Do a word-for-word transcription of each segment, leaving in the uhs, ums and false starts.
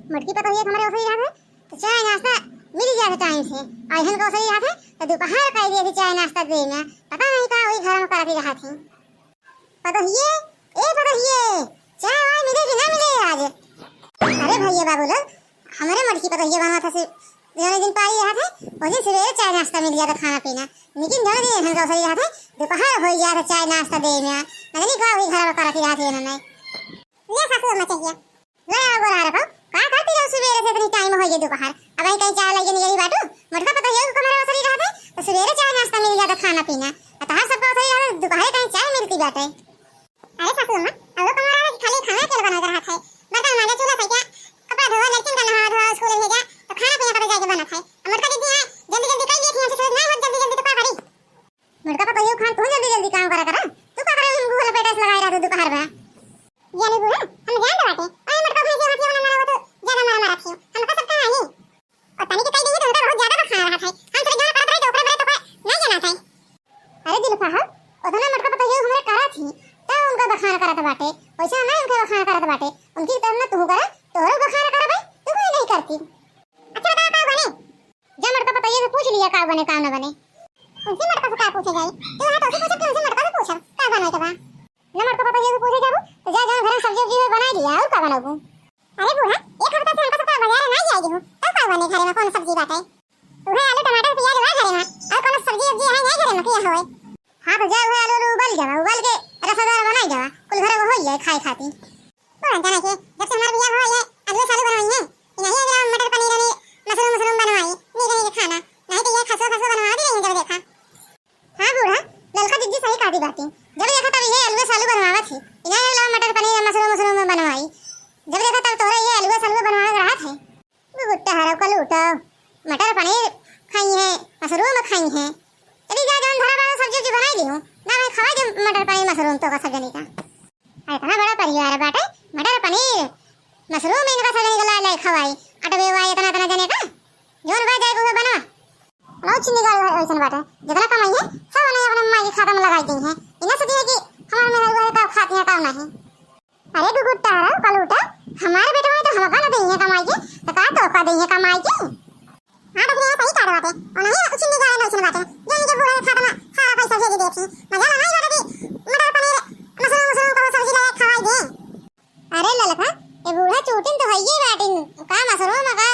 मोटकी पतोहिया के हमरे ओसरी रहत है, तो चाय नाश्ता मिल जात है टाइम से। अइहन के ओसरी रहत है, तो दोपहर कइ दिया थी चाय नाश्ता दे में। पता नहीं का वही घर में करत ही रहत ही। पतोहिए, ए पतोहिए, चाय वाय मिले कि ना मिले आज? अरे भइया बाबू लोग, हमरे मोटकी पतोहिया बनवा था से जौने दिन पारी रहत है, उस दिन सुबेरे चाय नाश्ता मिल जात है, खाना पीना। लेकिन जौने दिन अइहन के ओसरी रहत है, दोपहर होइ जात है चाय नाश्ता दे में। न जानी का वही घर में करत ही रहत है इन्होंने। ले सासू अम्मा चाहिए। ले आओ गोरा रखो, का करती रहो सुबेरे से इतनी टाइम होइ गई दोपहर? अब कहीं चाय लइके निकली बाटू, मोटका पतोहिया के कमरे ओसरी रहत है, तो सुबेरे चाय नाश्ता मिल जात है, खाना पीना। आ तहार सबका ओसरी रहत है, दोपहरे कहीं चाय मिलती बाटे। अरे सासू अम्मा, अब वो कमरा है कि खाली खाना अकेले बनात रहत है? बर्तन मांजे, चूल्हा सैया, कपड़ा धोआ, लड़किन का नहावा धोआ, स्कूल भेजा, तो खाना पीना कब जाके बनत है? अब मोटका दीदी है, जल्दी जल्दी कइ लेती है, हमसे नहीं होत जल्दी जल्दी, तो का करी? मोटका पतोहिया खान तू जल्दी जल्दी काम करा करा, तू का करे मुंह लपेटे से लगाए रहत है दोपहर में? जाने बूढ़ा, हम जान बाटे, अरे मोटका भैंसे हाथी वाला मरा हुआ तो ज्यादा मरा मरा थी, हमका सब कहा नहीं। और तनी के कह देंगे तो उनका बहुत ज्यादा बखान रहा था, हम थोड़ी जान पड़त रहे तो ओकरे बरे तो कोई नहीं जाना था। अरे जुल्फा हो, उतना मोटका पतोहिया हमरे करा थी, तो उनका बखान करत बाटे, वैसे ना उनके बखान करत बाटे, उनकी तरह ना तू करा, तोहरो बखान करा भाई, तू क्यों नहीं करती? अच्छा बताओ का बने? जा मोटका पतोहिया से पूछ लिया का बने का न बने। उनसे मोटका से का पूछे जाई? तू वहाँ तो उसे पूछे, तू उनसे मोटका से पूछब का बने के बा? ना मोटका पतोहिया से पूछे जाबू तो जा जौन घर में सब्जी उब्जी होई बनाई लिया, और का बनाबू? अरे बूढ़ा, एक हफ्ता से हमका सबका बाजार ना जाए देहू, तब का बने घरे में कौन सब्जी बाटे? उहे आलू टमाटर प्याज बा घरे में, और कौन सब्जी उब्जी है नहीं घरे में किया होए? हाँ तो जा उहे आलू, आलू उबाल जावा, उबाल के रसादार बनाई जावा, कुल घरे में होई जाए खाए खातिर। कौन जाना के जब से हमार बियाह हुआ ये आलू सालू बनवाई है, ये नहीं अगला मटर पनीर ने मशरूम मशरूम बनवाई, नीक नीक खाना, नहीं तो ये खसो खसो बनवा दे जब देखा। हाँ बूढ़ा, ललका दीदी सही कहती बाटी, जब देखा तब ये आलू सालू बनवावत ही, ये नहीं अगला मटर पनीर मशरूम मशरूम बनवाई, जब देखा तब तोहरा ये आलू सालू बनवावे रहत है। गुट्टा हरा कलूटा, मटर पनीर खाई है, मशरूम खाई है, चली जा जौन धरा बा सब्जी उब्जी बनाई दी हूँ, ना मैं खवाई दे मटर पनीर मशरूम तो का सब जनी का। अरे इतना बड़ा परिवार बाटे, मटर पनीर मशरूम इनका सब जने के लाए लाए खवाई। अटवे हुआ इतना इतना जने का, जौन बा जाए उहे बनवा। बहुत चिन्नी गाड़ी है वैसन बाटे, जितना कमाई है सब उन्हें अपने माई के खाता में लगाई दी है। इन्हें सोची है कि हमारे मेहरारू का खाती है का नहीं। अरे गुगुट्टा रहो कलूटा, हमारे बेटवा तो हमका न देइहे कमाई के, तो का तोका देइहे कमाई के? हाँ, बबुआ, सही कहा बाटे। और नहीं, कुछ नहीं गाय, नहीं सुन बाटे। जो इनके बूढ़े खाता में सारा पैसा भेज देती। मजा लगा ही बाटे कि मटर पनीर, मशरूम, मशरूम का सब्जी लगा खवाई दे। अरे ललका, ये बूढ़ा चूटिन तो हइये बाटिन। का मशरूम का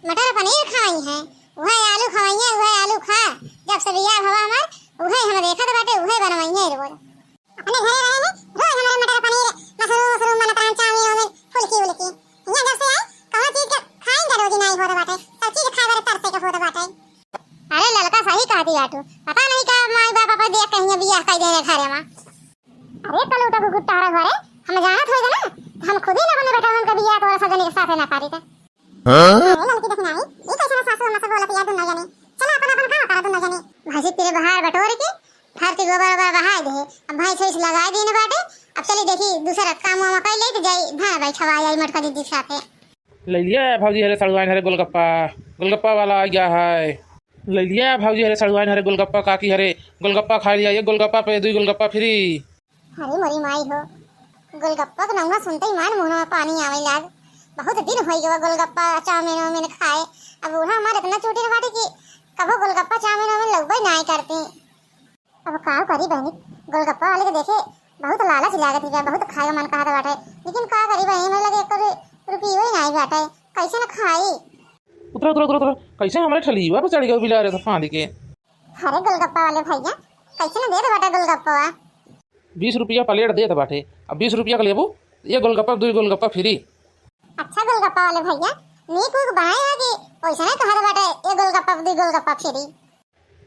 मटर पनीर खाई है, वह आलू खवाई है, वह आलू खा। जब से बियाह हवा हमार, वह हम देखत बाटे, वह बनवाई है रोज। अपने घरे रहे में रोज हमारे मटर पनीर, मशरूम, मशरूम बनत रहन, चाउमीन, वाउमीन, फुल्की, उल्की। यहाँ जब से आए, कौनो चीज के खाए का रोजी नाई होत बाटे। सब चीज खाए बारे तरसे के होत बाटे। अरे ललका सही कहती बाटू। पता नहीं का माई बाप अपन देख कहीं बियाह कई देने घरे में। अरे कलूटा गुगुट्टा रहो घरे, हम जानत होई ना, हम खुद ही ना अपने बेटा उनका बियाह तोरा सजनी के साथे ना करी थे। हाँ? अरे ललकी देखना आई, ई कैसन सासू अम्मा से बोलत या दुनो जने। चला अपन अपन काम करा दुनो जने। भैंसी तेरे बहार बटोर के, घर के गोबर ओबर बहाय दे। अब भैंस वैंस लगाय दीन बाटे। अब चली देखी दूसरा काम वाम कई ले तो जाई धान बैठवा आई मोटका दीदी के साथे। लैलिया भौजी हरे सड़ुआइन हरे गोलगप्पा, गोलगप्पा वाला आ गया है। लैलिया भौजी हरे सड़ुआइन हरे गोलगप्पा, काकी हरे गोलगप्पा खा लिया, ये गोलगप्पा पे दुई गोलगप्पा फ्री। अरे मोरी माई हो, गोलगप्पा के नौना सुनते ही मान मुंह में पानी आवे लाग। बहुत दिन हो गया गोलगप्पा चाउमीन वाउमीन खाए। अब बूढ़ा हमार इतना चूटिन बाटे कि कबो गोलगप्पा चाउमीन वाउमीन लगबे नाई करती। अब का करी बहनी, गोलगप्पा वाले के देखे बहुत लालच लागत बा, बहुत खाए का मन कहत बाटे, लेकिन का करी बहनी, मेरे लगे एक रु-, रुपयो ही नाई बाटे, कैसे न खाई? उतरा, उतरा, उतरा, उतरा, कैसे हमारे ठलिया पर चढ़ गए बिलारे सब फांदी के? अरे गोलगप्पा वाले भैया, कैसे न देत बाटे गोलगप्पा? बीस रुपया प्लेट देत बाटे, अब बीस रुपया का लेबू, ये गोलगप्पा, दुई गोलगप्पा फ्री। अच्छा गोलगप्पा वाले भैया, नीक उक बनाए है कि वैसे नहीं कहत बाटे, ये गोलगप्पा, दुई गोलगप्पा फ्री?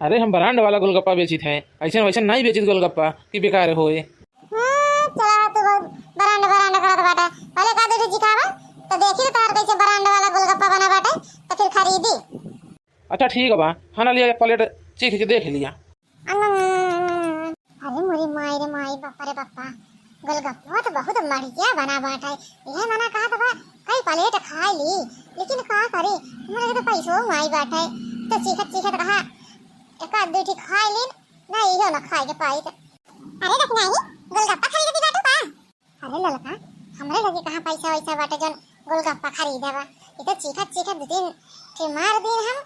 अरे हम ब्रांड वाला गोलगप्पा बेचित हैं, ऐसे वैसे नहीं बेचित गोलगप्पा कि बेकार होए। हाँ, चला तू बहुत ब्रांड, ब्रांड करत बाटे। पहले का दे दीजिए खावा, तो देखी तो तोहर कैसे ब्रांड वाला गोलगप्पा बना बाटे, तो फिर खरीदी। अच्छा ठीक बा, खाना लिया, एक प्लेट चीख के देख लिया। अम्म, अरे मोरी माई रे माई, बापा रे बापा, गोलगप्पा तो बहुत बढ़िया बना बाटे। ये मना कहा तो बा, कई प्लेट खा ली, लेकिन का करे, हमारे तो पैसो माई बाटे, तो चीखत चीखत कहा, एक आध दो ठी खा ली, ना इहो ना खाए के पाई। अरे रखना ही, गोलगप्पा खरीद दी बाटू का? अरे ललका, हमरे लगे कहाँ पैसा वैसा बाटे जौन गोलगप्पा खरीदे बा। ई तो चीखत चीखत दू तीन ठे मार दिन हम।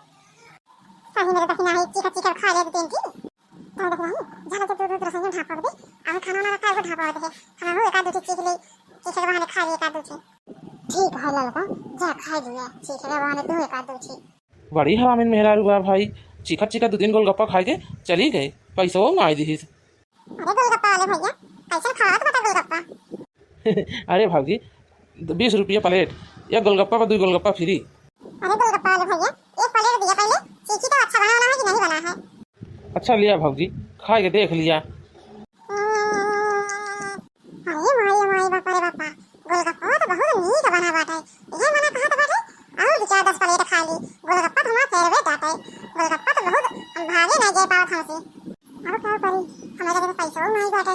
सही में रे दखिना है, चीखत चीखत खा ले दू तीन ठे। तो देख नहीं, झाला के दूध दूध रसोई में ढाप दे। अब खाना वाना का एगो ढाप दे। हम हो एक आध दू ठे चीख ले, चीखे के बहाने खा ले एक आध दू ठे। ठीक है ललका, जा खा लिया, चीखे के बहाने तू एक आध दू ठे। बड़ी हरामिन मेहरारू बा भाई, चीखत चीखत दू तीन गोलगप्पा खाए के चली गए, पैसो माई दिहिस। अरे गोलगप्पा वाले भैया, कैसन खवात बाटा गोलगप्पा? अरे भौजी, बीस रुपया प्लेट, एक गोलगप्पा पर दो गोलगप्पा फ्री। अरे गोलगप्पा वाले भैया, एक प्लेट दिया पहले, चीखी तो अच्छा बना वाला है कि नहीं बना है? अच्छा लिया भौजी, खा के देख लिया। अरे माई, माई, बापा रे बापा, गोलगप्पा तो बहुत नीक बना बाटे। ये मना कहत बाटे, और दो चार दस प्लेट खा ली। गोलगप्पा तो हमार फेवरेट बाटे। गोलगप्पा तो बहुत हम भागे नहीं जाए पावत हमसे। अब का करी, हमारे लगे तो पैसा नहीं बाटे।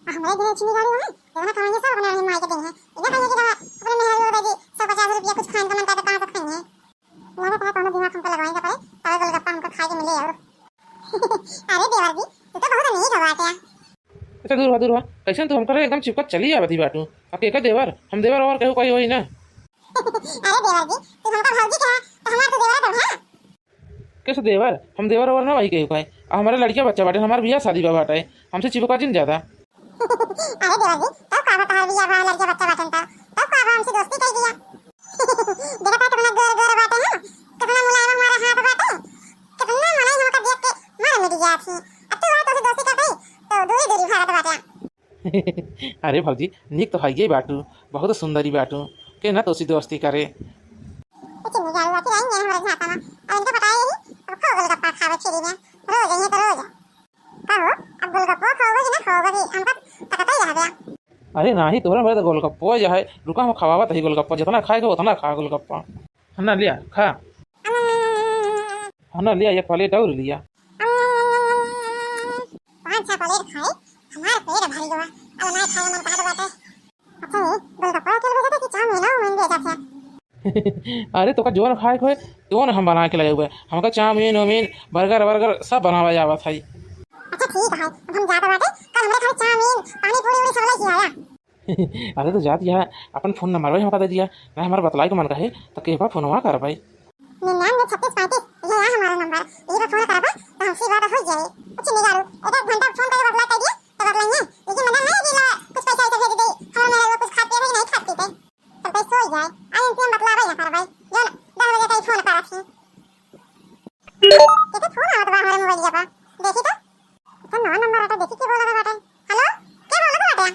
आ, हमारे दिन अच्छी गाड़ी है, जौना कमाएंगे सब अपने अपने माई के देंगे। इन्हें कहिए कि दवा अपने मेहरारू को दे दी, सौ पचास रुपया कुछ खाने का मन करता, कहाँ से खाएंगे? लागत है कौनो दिमाग हमको लगवाएंगे पड़े, तब गोलगप्पा हमको खाए के मिले और। अरे देवर जी, तू तो बहुत अमीर हवा क्या? अच्छा दूर हुआ, दूर हुआ, कैसे तू हमको एकदम चिपकत चली आवत ही बाटू। अब के का देवर, हम देवर और केहू कोई होई ना। अरे देवर जी, तू हमका भौजी कहा, तो हमार तो देवर तो है। कैसे देवर? हम देवर और ना भाई केहू कोई। आ हमारे लड़किया बच्चा बाटे, हमार बियाह शादी बा बाटे, हमसे चिपका जिन ज्यादा। अरे देवर जी, तब का बता बियाह बा, लड़किया बच्चा बाटे तब, तब का बा हमसे दोस्ती कर दिया। देखा था कितना गोर गोर बाटे हैं, कितना मुलायम हमारा हाथ बाटे, कितना मनई हमका देख के मर मिट गया थी। अब तू है तो दोस्ती कर दे, तो दूरी दूरी भारत बाटे। अरे भौजी, नीक तो हइये बाटू, बहुत सुंदरी बाटू, के ना तोसी दोस्ती करे। ए चिन्नी गाड़ू आके आई है हमारे झांसा में, और इनका बताए यही, अब खाओ गोलगप्पा खावे फ्री में, रोज यहीं तो रोज। का हो, अब गोलगप्पा खाओगे कि ना खाओगे कि हमका तकता ही रह गया। अरे नाही, तोहरे मेरे तो गोलगप्पो जो है, रुका हम खवावत ही गोलगप्पा, जितना खाएगा उतना खा गोलगप्पा। हन्ना लिया, खा। हन्ना लिया, एक प्लेट और लिया। पाँच छह प्लेट खाए, हमार पेट भर गवा। अब ना खाए मन कहत बाटे। अच्छा, ये गोलगप्पा के बेचत है कि चाउमीन, उमीन बेचत है? अरे, तोका जोन खाए के होए, तोन हम बना के ले आउबे। हमका चाउमीन, उमीन, बर्गर, वर्गर सब बनावे आवत है। अच्छा, ठीक है, अब हम जात बाटे, कल हमरे घर चाउमीन, पानी पूरी, उरी सब लेके आया। अरे तो जात यहाँ अपन फोन नंबर भाई हमका दे दिया, ना हमारा बतलाई के मन कहे तो के बा फोनवा करबे। निन्यानवे छत्तीस पैंतीस, ये है हमारा नंबर, ये पे फोन करबा तो हमसे बात हो जाए। अच्छा निगारू, एक एक घंटा फोन करके बतला कर दिया तो बतलाइए, लेकिन मतलब नहीं दिला कुछ पैसा ऐसे भेज दे, हमारा मेरा कुछ खाते भी नहीं खाते थे, तब तो सो जाए। आज इनसे हम बतलाबे ना करबे, जो ना दस बजे तक फोन करत ही। के फोन आवत बा हमारे मोबाइल पर, देखी तो। अच्छा नवा नंबर हटा, देखी के बोला था बाटे। हेलो, के बोला था बाटे?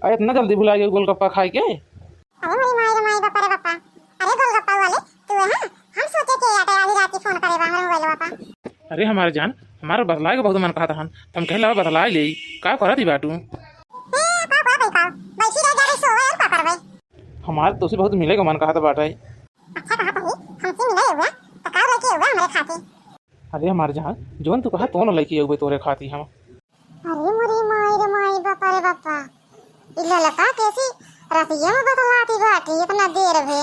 अरे इतना जल्दी भुला गए गोलगप्पा खाए के? अरे मोरी माई रे माई, बापा रे बापा। अरे गोलगप्पा वाले, तू है? हम सोचे के आटे आधी रात की फोन करे बा हमरे मोबाइल पर। अरे हमारे जान, हमारे बतलाए के बहुत मन कहत हन, तुम कहला बतलाए ले, का करत ही बाटू? ए, का करत ही का? बैठी रह जा रे, सोवे और का करबे? हमारे तोसे बहुत मिले के मन कहत बाटे। अच्छा कहत ही, हमसे मिले हुआ, तो का लेके हुआ हमारे खातिर? अरे हमार जान, जौन तू कहा तौन लइके अउबे तोरे खाती हम। अरे मोरी माई रे माई, बापा रे बापा। ई ललका कैसी रतिया में बतलाती बाटी इतना देर भे।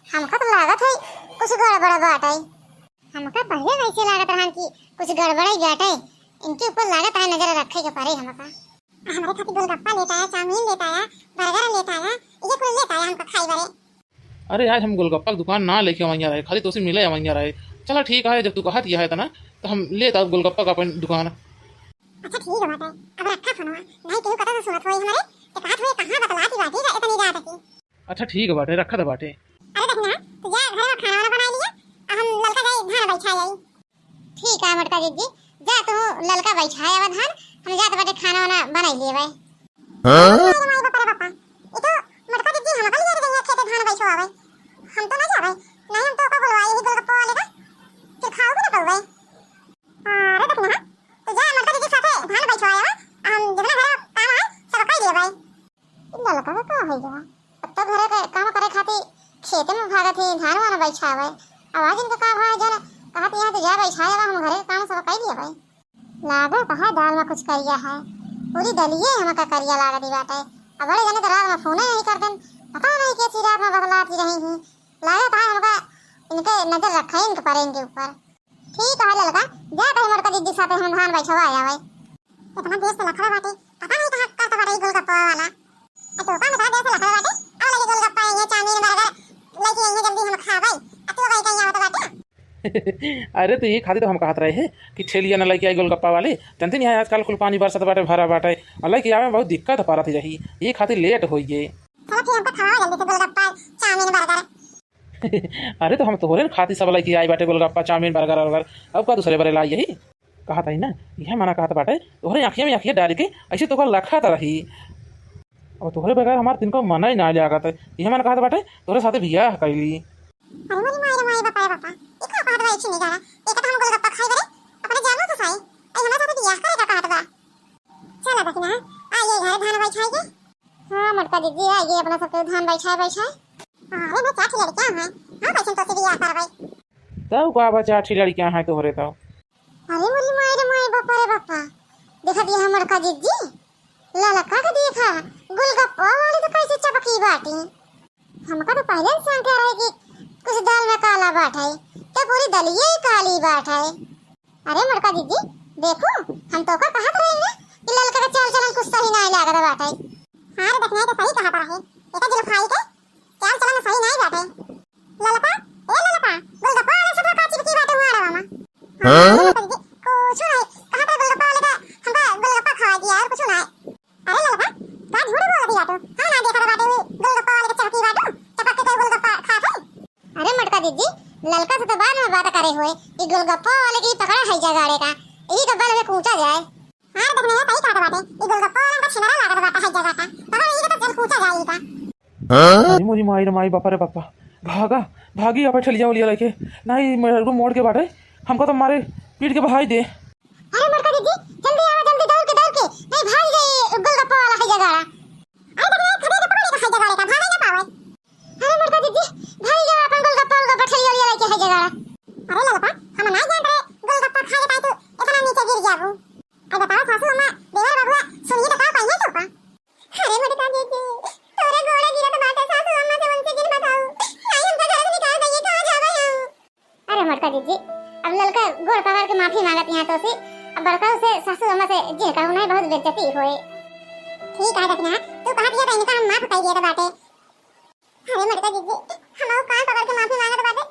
हमका तो लागत है कुछ गड़बड़ बाटे। हमका पहले वैसे लागत रहन कि कुछ गड़बड़ ही बाटे। इनके ऊपर लागत है नजर रखे के पड़े हमका। हमरे खातिर गोलगप्पा लेता है, चाउमीन लेता है, बर्गर लेता है, ये कुल लेता है हमका खाई बरे। अरे आज हम गोलगप्पा की दुकान ना लेके अवैया रहे, खाली तोसे मिले अवैया रहे। चला ठीक है, जब तू कहत यह है तना, तो हम लेता गोलगप्पा का अपन दुकान। अच्छा ठीक है बाटे, अब रखा फोनवा, नहीं केहू कता से सुनत होई हमरे, तो कहत होई कहाँ बतलाती बाटी जा इतनी रात की। अच्छा ठीक है बाटे, रखा था बाटे। अरे देखना, तू जा घर में खाना वाना बना लिया, अब हम ललका जाई धान बैठा जाई। ठीक है मोटका दीदी, जा तू ललका बैठाए आवा धान, हम जात बाटे खाना वाना बनाई लेबै। हाँ? अरे माई बाप रे बापा, ई तो मोटका दीदी हमका लिए रही है खेते धान बैठो आवे, हम तो ना जाबै, नहीं हम तो ओका बोलवाए यही गोलगप्पा वाले का, फिर खाओ भी ना पउबै। अरे देखना, तू जा मोटका दीदी साथे धान बैठो आवा, हम जितना घर काम है सब कर लेबै। ई ललका का का होइ गवा? अब तो घरे के काम करे खातिर खेते में भागत ही, धान वान बैठावे। आवाज इनका का भा जरा कहत यहाँ तो जा बैठाए बा, हम घरे के काम सब कर लिया भाई। लागत है दाल में कुछ करिया है, पूरी दलिये हमका करिया लागत ही बाटे। अब बड़े जने तो रात में फोने नहीं कर देन, पता नहीं कैसी रात में बतलाती रही ही। लागत है हमका इनके नजर रखे इनके परे इनके ऊपर। ठीक है ललका, जा कहीं मोटका दीदी साथे हम धान बैठवा आवे। इतना देर से लखड़ा बाटे, पता नहीं कहाँ करता बाटे ई गोलगप्पा वाला। ए तो का बता देर से लखड़ा बाटे, अब लगे गोलगप्पा आएंगे, चाउमीन, बर्गर लइके अइहे, जल्दी हम खाबै। आ तू अबही कहीं आवत बाटे? अरे, तो ये खातिर तो हम कहत रहे हैं कि ठेलिया न लइके आई गोलगप्पा वाले। जानते नहीं है, आजकल कुल पानी बरसत बाटे, भरा बाटे, और लइके आवे में बहुत दिक्कत परत ही रही, ये खातिर लेट होई गे। चलो फिर हमको खवाओ जल्दी से गोलगप्पा, चाउमीन, बर्गर। अरे, तो हम तोहरे न खातिर सब लइके आई बाटे, गोलगप्पा, चाउमीन, बर्गर, वर्गर। अब का दूसरे बरे लाई यही? कहत हई ना, इहे मना कहत बाटे, तोहरे आँखिया में आँखिया डाल के ऐसे तोहका लखत रही। अब तोहरे बगैर हमार तिनको मना ही ना लागत। इहे मना कहत बाटे, तोहरे साथे बियाह कइली। अरे मोरी माई रे माई, बापा रे बापा, ई का कहत बा, ई छिनी गाड़ा? एका तो हम गोलगप्पा खाई बरे, अपने जानो तो सही, आई हमारे साथे बियाह करे का कहत बा? चलो बहिना, आ ये घरे धान बैठाई के। हाँ मोटका दीदी, आ ये अपना सबके धान बैठाए बैठाए। अरे मैं चार ठे लड़कियां हैं, हम कैसे तोसे बियाह करबै? तब का बा, चार ठे लड़कियां हैं तोहरे तब। अरे मोरी माई रे माई, बापा रे बापा, देखा दिया मोटका दीदी, ललका के देखा, गोलगप्पा वाली तो कैसे चपकी बाटी। हमका तो पहले से शंका रहे कि कुछ दाल में काला बाटे, तो पूरी दलिये ही काली बाटे। अरे मोटका दीदी, देखो, हम तोका कहत रही ना कि ललका के चाल चलन कुछ सही नाहीं लागत बाटे। हाँ रे दखिना, तो सही कहत रहे, एका जुल्फाई के चाल चलन सही नाहीं बाटे। ललका, ए ललका, गोलगप्पा वाले से तो का चिपकी बाटे हुआ रे मामा। हाँ? हाँ, मोटका दीदी, कुछ नाहीं, कहत रहे गोलगप्पा वाले का, हमका गोलगप्पा खवा दिया और कुछ नाहीं। अरे ललका, का झूठ बोलत ही बाटू? हम ना देखत बाटे उ गोलगप्पा वाले के चौकी बाटू, चपक के कोई गोलगप्पा खात है? अरे मोटका दीदी, ललका से तो बाद में बात करे हुए, ई गोलगप्पा वाले की पकड़ा है जगाड़े का, ई तो बल में कूचा जाए। हाँ, देख नहीं, सही कहत बाटे, ई गोलगप्पा वाला का छिनरा लागत बाटे है जगह का, पकड़ ई तो जल कूचा जाए ई का। अरे मोरी माई रे माई, बापा रे बापा, भागा, भागी यहाँ पे ठेलिया उलिया लेके, नहीं, मेरे मोड़ के बाटे, हमको तो मारे पीट के बहाई दे। अरे मोटका दीदी, जल्दी आवा, जल्दी दौड़ के, दौड़ के। नहीं, भाग जाई गोलगप्पा वाला है जगाड़ा। अरे देखो, खदे के पकड़े का है जगाड़े का, भागे ना पावे। अरे मोटका दीदी, भाग जाओ अपन गोलगप्पा, गोलगप्पा ठेली वाली लेके है जगाड़ा। अरे ललका, हम ना जान रहे गोलगप्पा खा के ताई तू इतना नीचे गिर जाबू। अरे बताओ सासू अम्मा, देवर बबुआ, सुनिए तो का पाइए तू का? अरे मोटका दीदी, तोरे गोड़े गिरत बाटे सासू अम्मा से, उनसे जिन बताऊ। नहीं हमका घर से निकाल दइए, कहाँ जावे हम? अरे मोटका दीदी, अब ललका गोड़ पकड़ के माफी मांगत यहाँ तो से, अब बड़का से सासू अम्मा से जे कहू नहीं, बहुत बेइज्जती होए। ठीक है दखिना, तू कहत हिया तो इनका हम माफ कर दिया बाटे। अरे मोटका दीदी, हम कान पकड़ के माफी मांगत बाटे,